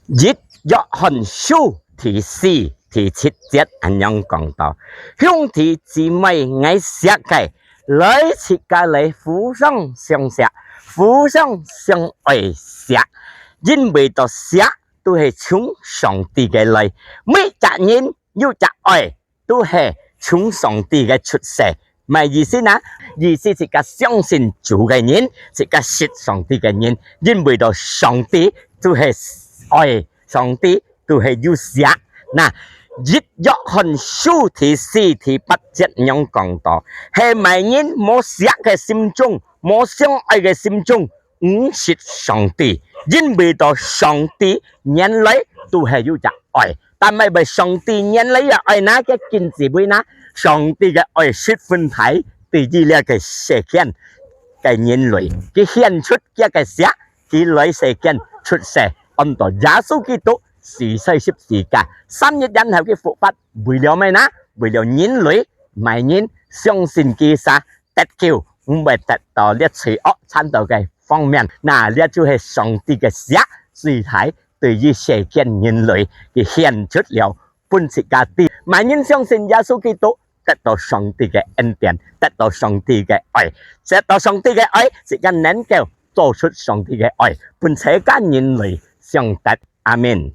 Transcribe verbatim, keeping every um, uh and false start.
一約翰書第四、第七節恁樣講到：「兄弟姊妹，𠊎惜个，來自家來互相相惜，互相相愛惜，因為到惜都係從上帝个來，每隻人有隻愛，都係從上帝个出世。」麼个意思呢？意思自家相信主个人，自家識上帝个人，因為到上帝都係愛，上帝都係有惜。那，一約翰書第四、第八節恁樣講到：「係麼人無惜个心中，無相愛个心中，毋識上帝，因為到上帝原來都係有隻愛。」但係為上帝原來个愛呢，个根基位呢？上帝个愛十分大，對於這个世間个人類，佢顯出佢个惜，佢來世間出世，安到耶穌基督死在十字架，三日然後佢復活，為了麼个呢？為了人類，麼人相信佢儕得救，毋會得到這罪惡纏到个方面。那，這就係上帝个惜，最大對於世間人類，佢顯出了分自家知。麼人相信耶穌基督，得到上帝个恩典，得到上帝个愛，得到上帝个愛，自家能夠做出上帝个愛，分世間人類相得。阿們。